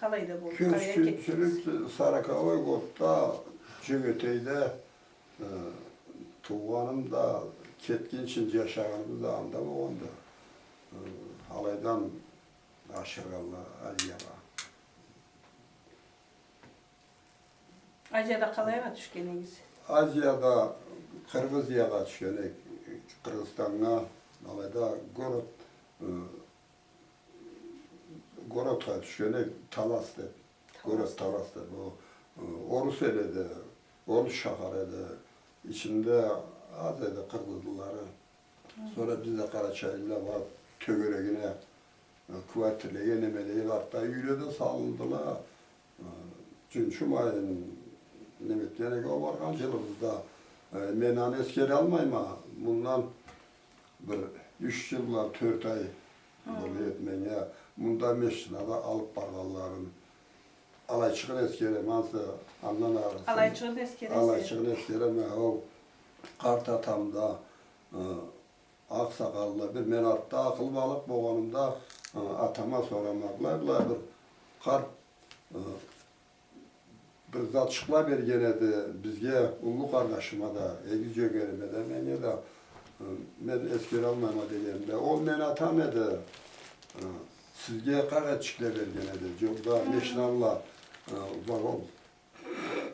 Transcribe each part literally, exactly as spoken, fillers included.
Къалайда болду? Кёчгюнчюлюк сороковой годда Джёгетейде, э, туугъаным да, кетгинчи джашагъаныбыз да анда болгъанды. Э, алайдан ашыргъанла Азиягъа. Азияда къалайгъа тюшген эдигиз? Азияда Къыргъызиягъа тюшген эдик, Къыргъызстаннга, алайда город, э, городха тюшген эдик, Талас деп. Город Талас деп. Талас деп. О, э, орус эл эди, орус шахар эди. Ичинде аз эди къыргъызлылары. Сора биз да къарачайлыла барып, тёгерегине, э, квартирлеге, немелеге барып да, юйле да салындыла. Э, джунчу майын неме этгенлей, ол баргъан джылыбызда, э, мен аны эсгералмайма. Мындан бир юч джыл бла тёрт ай болур эди меннге мында машинада алып баргъанларын. Алайчыгъын эсгереме, ансы, андан арысы. Алайчыгъын эсгересиз? Алайчыгъын эсгереме, ол къарт атам да, э, акъ сакъаллы, бир мен артда акъылбалыкъ болгъанымда, э, атама сорама, былай, былай бир къарт, э, бир затчыкъла берген эди бизге, уллу къарнашыма да, эгиз джёнгериме да, меннге да, э, мен эсгералмайма дегенде, ол мени атам эди, э, сизге къарт этчикле берген эди, джолда машина бла, э, вагон. Хы.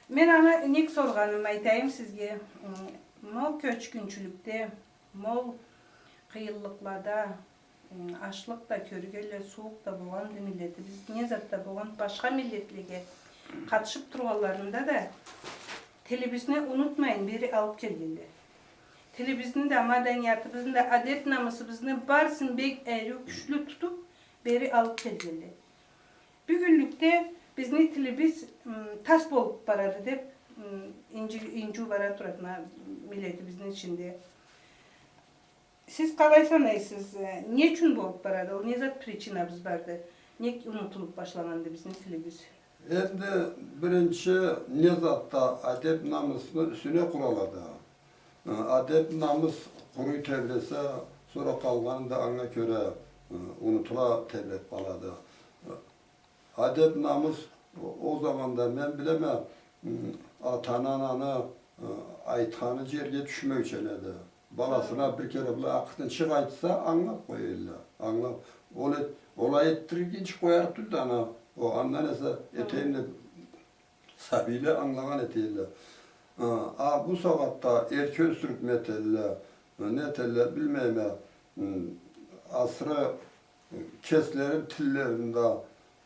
Мен аны нек соргъанымы айтайым сизге. М, мол кёчгюнчюлюкде, мол къыйынлыкълада, м, ачлыкъ да кёргенле, сууукъ да болгъанды миллетибиз. Не зат да болгъан, башха миллетлеге къатышып тургъанларында да тилибизни унутмайын бери алып келгенле. Тилибизни да, маданиятыбызны да, адет-намысыбызны барысын бек ариу, кючлю тутуп, бери алып келгенле. Бюгюнлюкде бизни тилибиз, м, тас болуп барады деп, м, инджи-, инджиу бара турады ма-, миллетибизни ичинде. Сиз къалай санайсыз, э, не ючюн болуп барады? Ол не зат причинабыз барды? Нек унутулуп башлагъанды бизни тилибиз? Энди биринчи не затда адет-намысны юсюне къуралады. Э, адет-намыс къуруй тебресе, сора къалгъаны да анга кёре, э, унутула тебреп къалады. Адет-намыс, о, ол заманда мен билеме, м, ата-ананы, э, айтханы джерге тюшмеучен эди. Баласына бир кере былай акъыртынчыкъ айтса, ангылап къоя эдиле. Ангылап, ол эт-, олай этдиргинчи къоярыкъ тюлдю аны, о, андан эсе этейим деп сабийле ангылагъан эте эдиле. А, а бу сагъатда эрке ёсдюрюп не этелле, не этелле, билмейме, м, асыры кеслерини тиллеринде,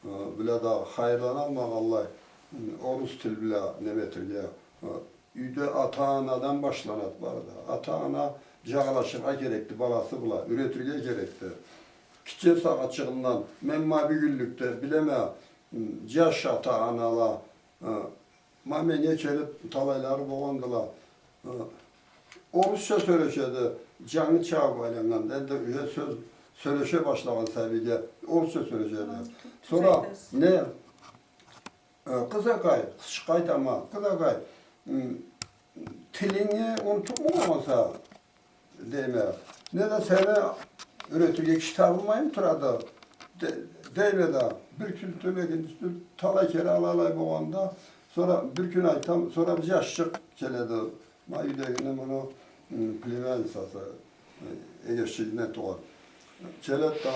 э, бла да хайырланалмагъанлай, м, орус тил бла неме этерге, э, юйде ата-анадан башланады бары да. Ата-ана джагъалашыргъа керекди баласы бла, юретирге керекди. Гитче сагъатчыгъындан, мен ма бюгюнлюкде билеме, м, джаш ата-анала, э, Ма меннге келип, талайлары болгъандыла. Э, орусча сёлешеди, джангы чабып айланнганды. Энди уже сёз сёлеше башлагъан сабийге орусча сёлешеди. Хы, тюз айтасыз. Сора не, э, къызакъай, къызчыкъгъа айтама, къызакъай, м, тилинги унутупму къойгъанса? Дейме, не да сени юретирге киши табылмайын турады, де-, дейме да, бир кюн тюл, экинчи тюл, талай кере алай-алай болгъанда, сора бир кюн айтам, сора бир джашчыкъ келеди, ма юйдегини муну, м, племянницасы, э, эгеччигинден туугъан. Келеди да,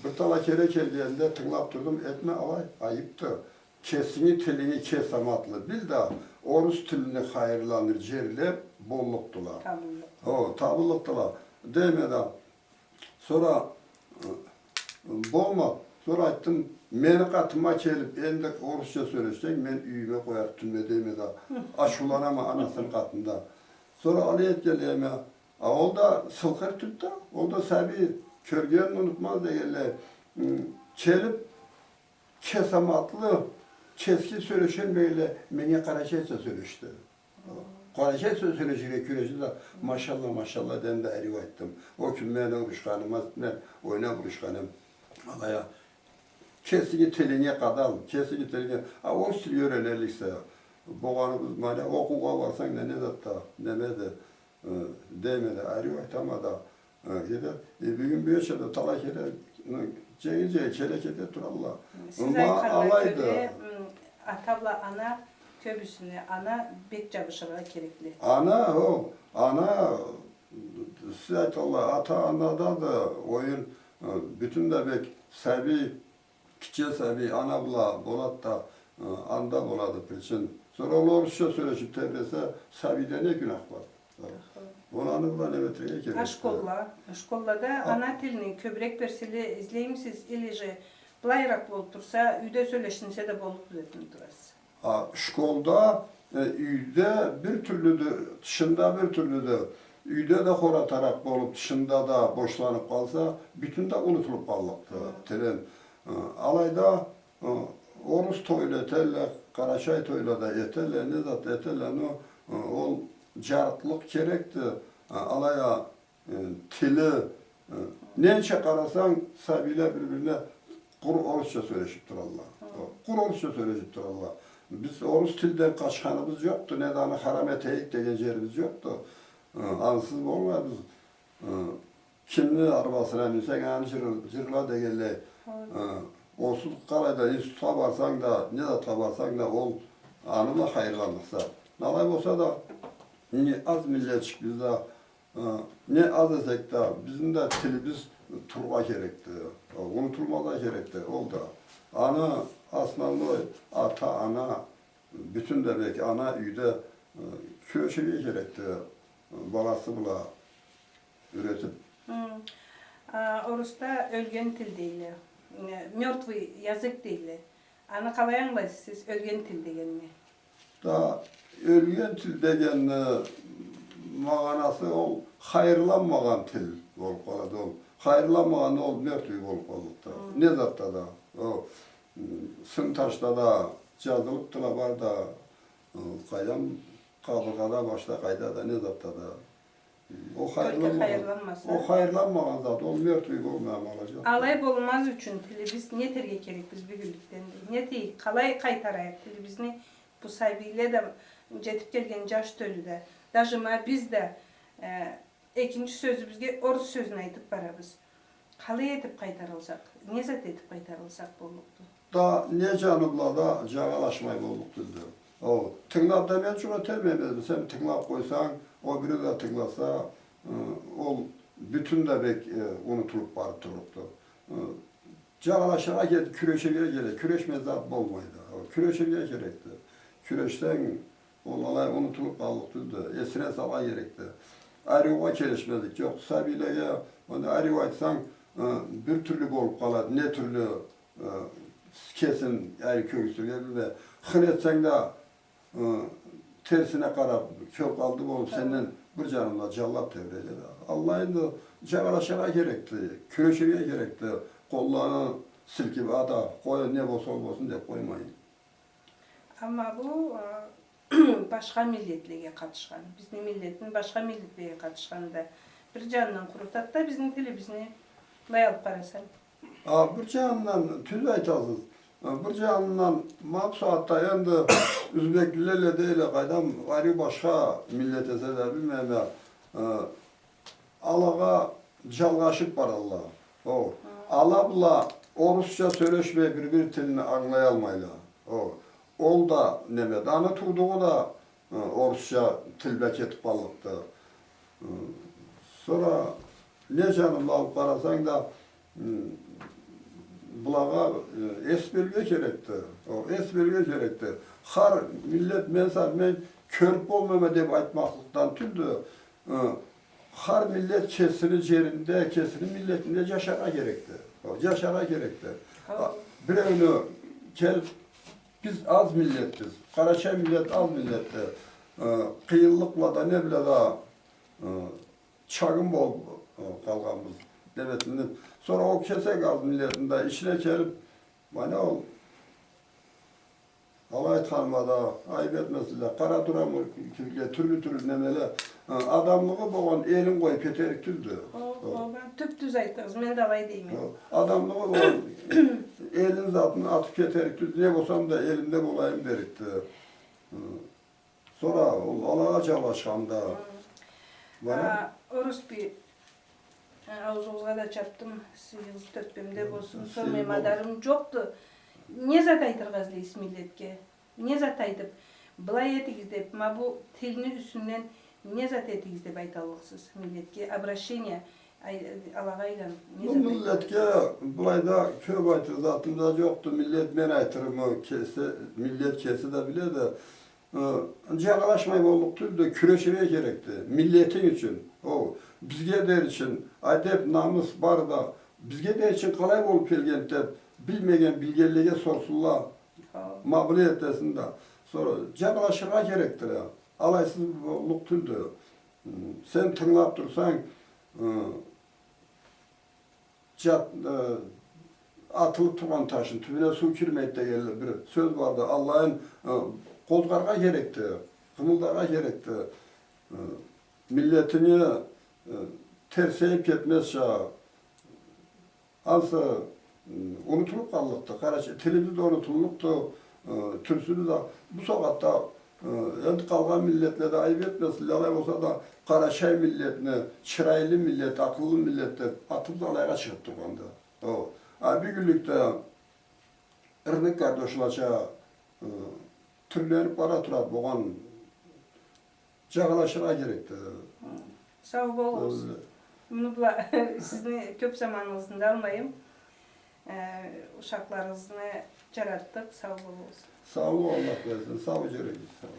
бир талай кере келгенде тынгылап турдум, этме алай, айыпды. Кесинги тилинги кесаматлы бил да, орус тилни хайырланыр джерле боллукъдула. Табыллыкъ. О, табыллыкъдыла. Дейме да, сора, э, болмады. Сора айтдым, мени къатыма келип, энди орусча сёлешсенг, мен юйюме къоярыкъ тюлме, дейме да. Ачыуланама анасыны къатында. Сора алай этгенлейиме, а ол да сылкъыр тюлдю да, ол да сабий кёргенин унутмаз дегенлей, м, келип, кесаматлы, кески сёлешалмай эле, меннге къарачайча сёлешди. Къарачайча сё-, сёлеширге кюрешди да, машалла, машалла, дедим да, ариу айтдым. Ол кюн мен урушханыма, мен ойнап урушханым. Алай а, кесинги тилинге къадал, кесинги тилинге, а орус тилге юренелликсе, болгъаныбыз, ма не, окъуугъа барсанг да, не затда, немеди, э, дейме да, ариу айтама да, Э, кеде, э, бюгюн бюгеча да талай кере, ну, дженгил-дженгил келе-кете туралла. Сиз ма айтханнга алайды. Кёре, м, ата бла ана кёбюсюне, ана бек джабышыргъа керекли. Ана, ол, ана, сиз айтханлай, ата-анада да оюн, э, бютюн да бек сабий, кичи сабий ана бла болады да, э, анда болады причин. Сора ол орусча сёлешиб тебресе, сабийде не гюнах бар? Ол аны бла неме этерге керек. А школла? Школлада ана тилни кёбюрек берселе излеймисиз, или же былайыракъ болуб турса, юйде сёлешинсе да боллукъду деб турасыз? А школда, э, юйде бир тюрлюдю, тышында бир тюрлюдю. Юйде да хоратаракъ болуб, тышында да бошланыб къалса, бютюн да унутулуб къаллыкъды тилин. Э, алайда, э, орус тойла этелле, къарачай тойла да этелле, не зат этелле, ну, э, ол джарыкълыкъ керекди. Э, алай а э, тили, э, ненча къарасанг, сабийле бир-бирине къуру орусча сёлешиб туралла. Къуру орусча сёлешиб туралла. Биз орус тилден къачханыбыз джокъду, не да аны харам этейик деген джерибиз джокъду. Э, ансыз болмайбыз. Э, кимни арбасына минсенг, аны джыр-, джырла дегенлей. Э, осул къалайда институтха барсанг да, не затха барсанг да, ол аны бла хайырланырса. Алай болса да, не аз миллетчикбиз да, Э, не аз эсек да, бизни да тилибиз тургъа керекди, э, унутулмазгъа керекди, ол да. Аны основной ата, ана, бютюн да бек ана юйде, э, кюреширге керекди, э, баласы бла юретиб. Хы. А, орусда ёлген тил дейле, э, мёртвый язык дейле. Аны къалай ангылайсыз сиз, ёлген тил дегенни? Да, ёлген тил дегенни магъанасы ол хайырланмагъан тил болуб къалады ол. Хайырланмагъан ол мёртвый болуб къаллыкъды. Хы. Не затда да, ол, м, сынташда да джазылыб турады да, ы, къайдам, къабыргъада, башда, къайда да, не затда да. Ол хайырланмагъан, ол хайырланмагъан зат, ол мёртвый болмай амалы джокъ. Алай болмаз ючюн тилибиз не этерге керекбиз бюгюнлюкден? Не этейик, къалай къайтарайыкъ тилибизни? Бу сабийле да, джетиб келген джаш тёлю да, даже ма биз да, э, экинчи сёзюбюзге орус сёзюн айтыб барабыз. Къалай этиб къайтарылсакъ, не зат этиб къайтарылсакъ боллукъду? Да не джаны бла да джагъалашмай боллукъ тюлдю. Ол, тынгылаб да мен джукъ этерме эдим, сен тынгылаб къойсанг, ол бири да тынгыласа, ы, ол бютюн да бек, э, унутулуб барыб турлукъду. Ы, джагъалашыргъа керекди, кюреширге керекди, кюрешмей зат болмайды. Ол, кюреширге керекди. Кюрешсенг, ол алай унутулуб къаллыкъ тюлдю, эсине салыргъа керекди. Ариугъа келишмезлик джокъду. Сабийлеге, аны ариу айтсанг, ы, бир тюрлю болуб къалады, не тюрлю, ы, кесин ариу кёргюзтюрге билмей. Хын этсенг да, ы, терсине къараб, кёп къалды болуб, сенден бир джанындан джанлаб тебрейди да. Аллай энди джагъалашыргъа керекди, кюреширге керекди. Къолларын силкиб, а да, къой, не болса ол болсун деб къоймайын. Амма бу, э, башха миллетлеге къатышхан, бизни миллетни башха миллетлеге къатышханы да бир джанындан къурутады да бизни тилибизни, былай алыб къарасанг. А, бир джанындан тюз айтасыз. А, бир джанындан ма бусагъатда энди юзбеклиле дейле, къайдам, ариу башха миллет эсе да, билмейме, э, алагъа джалгъашыб баралла. Ол. Хы. Ала бла орусча сёлешмей, бир-бир тилни ангылаялмайла. Ол. Ол да неме да, аны туудугъу да, ы, орусча тил бла кетиб къаллыкъды. Ы, сора не джаны бла алыб къарасанг да, ы, былагъа, ы, эс берирге керекди. Ол, эс берирге керекди. Хар миллет, мен са-, мен кёрюб болмайма деб айтмакълыкъдан тюлдю. Ы, хар миллет кесини джеринде, кесини миллетинде джашаргъа керекди. Ол, джашаргъа керекди. Хы. А, биреуню кел-, биз аз миллетбиз. Къарачай миллет аз миллетди. Ы, къыйынлыкъ бла да, не бла да, ы, чагъын болуб, ы, къалгъанбыз. Дебетинден. Сора ол кесек аз миллетни да ичине келиб, мана ол Алай айтханыма да айыб этмесинле, къара турама, тюрлю-тюрлю немеле, э, адамлыгъы болгъан элин къоюб кетерик тюлдю. О, о, тюп-тюз айтдыгъыз, мен да алай дейме. О, адамлыгъы болгъан элин затын атыб кетерик тюлдю, не болсам да элимде болайым дерикди. Э, сора ол алагъа джаулашханда, хы, бара. А, Орусбий, Аузугъузгъа да чапдым, сыйыгъыз тёппемде болсун. Сора мадарым джокъду. Не зат айтыргъа излейсиз миллетге? Не зат айтып, былай этигиз деп, ма бу тилни юсюнден не зат этигиз деп айталлыкъсыз миллетге? Обращение ай-, алагъа айланып, не зат айталлыкъсыз? Бу миллетге былайда кёп айтыр затым да джокъду. Миллет, мен айтырымы кеси, миллет кеси да биледи. Э, джагъалашмай боллукъ тюлдю, кюреширге керекди. Миллетинг ючюн. О, бизге дерича, адеп, намыс бар да, бизге дерича къалай болуп келгенди деп, билмеген, билгенлеге сорсунла. Ха. Ма былай этесин да. Сора джагъалашыргъа керекди а. Алайсыз боллукъ тюлдю. М, сен тынгылап турсанг, э, джат-, э, атылып тургъан ташны тюбюне суу кирмейди дегенлей бир сёз барды. Аллайын, э, къозгъаргъа керекди, къымылдаргъа керекди. Э, миллетинги, э, терсейип кетмезча, ансы, м, унутулуп къаллыкъды. Къарачай тилибиз да унутуллукъду, э, тюрсюбюз да. Бу сагъатда, э, энди къалгъан миллетле да айып этмесинле, алай болса да, къарачай миллетни, чырайлы миллет, акъыллы миллет деп атыбыз алайгъа чыгъып тургъанды. О, а бюгюнлюкде ырны картошлача, э, тюрленип бара турады, богъан джагъалашыргъа керекди. Сау болугъуз. Э, муну бла сизни кёп заманыгъызны да алмайым. Э, ушакъларыгъызны джаратдыкъ, сау болугъуз. Сау бол, Аллах берсин, сау джюрюгюз, сау.